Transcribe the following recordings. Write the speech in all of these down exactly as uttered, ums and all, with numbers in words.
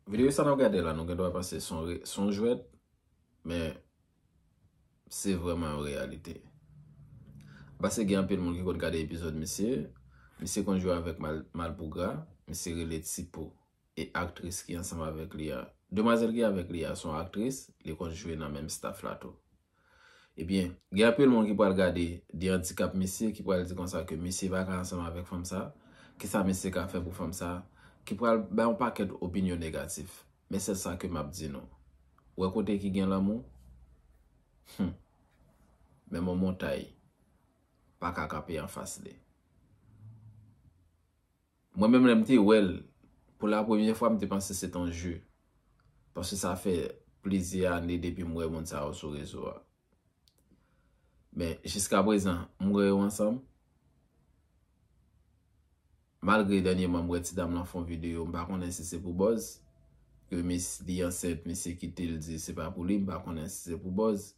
Videyo sa n ap gade la, nou gen dwa panse se yon re- se yon jwèt, men se vrèman yon reyalite. Paske gen anpil moun ki konn gade epizòd misye, misye konn jwe avèk Mal, Malpougra, misye rele Tipo, e aktris ki ansanm avèk li a. Demwazèl ki avèk li a se yon aktris, li konn jwe nan menm staff la tou. Ebyen, gen anpil moun ki pral gade de andikap misye, ki pral di konsa ke misye pa ka ansanm avèk fanm sa, kisa misye ka fè pou fanm sa, ki pral bay yon pakèt opinyon negatif. Men sèl sa ke m ap di nou. Ou wè kote ki gen lanmou? Hum. Menm yon montay pa ka kanpe anfas li. Mwen menm lè m te wè l, pou la premyè fwa m te panse se t yon je. Paske sa fè plizyè ane depi m wè moun sa yo sou rezo a. Men jiska prezan, m wè yo ansanm. Malgre dènyèman m wè ti dam lan fè yon videyo, m pa konnen si se pou buzz, ke mis li ansent, misye kite l di se pa pou li, m pa konnen si se pou buzz.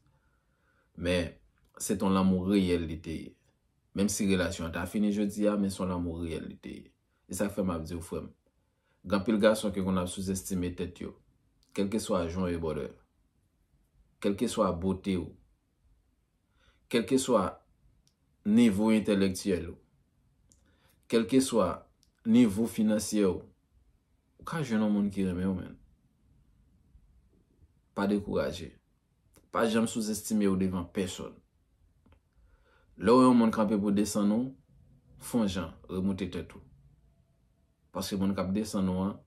Men se t yon lanmou reyèl li te ye. Menm si relasyon an ta fini jodi a, men se yon lanmou reyèl li te ye. E sa k fè m ap di w, frè m, gen anpil gason ki konn ap souzestime tèt yo. Kèlkeswa jan w ye, brother. Kèlkeswa bote w. Kèlkeswa nivo entèlektyèl ou. Kèlkeswa nivo finansyè ou. Ou ka jwenn yon moun ki renmen w, men. Pa dekouraje. Pa janm souzestime w devan pèsòn. Lè w wè yon moun kanpe pou desann ou, fè yon jan, remoute tèt ou. Paske moun k ap desann ou an,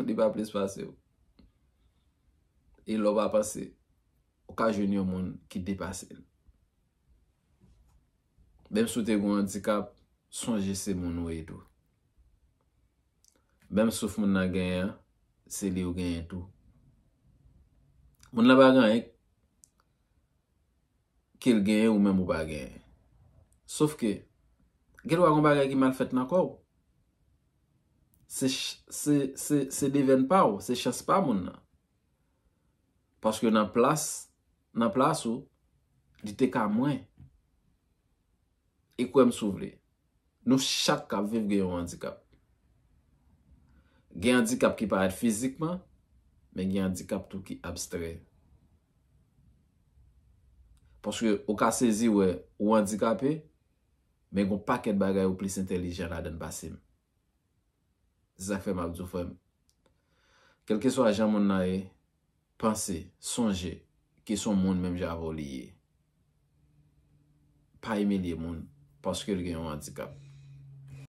li pa plis pase w. E lè w pa panse, ou ka jwenn yon moun ki depase l. Menm si w te gen yon andikap, sonje se moun ou ye tou. Menm souf moun nan genyen an, se li ou genyen tou. Moun nan pa gen anyen ke l genyen ou menm ou pa genyen. Sof ke, gen dwa gen bagay ki mal fèt nan kò w. Se, se, se, se devèn pa w, se chans pa moun nan. Paske nan plas, nan plas ou, li te ka mwen. E kwè m si w vle, nou chak k ap viv gen yon andikap. Gen andikap ki parèt fizikman, men gen andikap tou ki abstrè. Paske ou ka sezi wè ou andikape, men gen yon pakèt bagay ou plis entèlijan ladan l pase m. Se sa k fè m ap di w, frè m. Kèlkeswa jan moun nan ye, panse, sonje ke se yon moun menm jan avè w li ye. Pa imilye moun paske l gen yon andikap.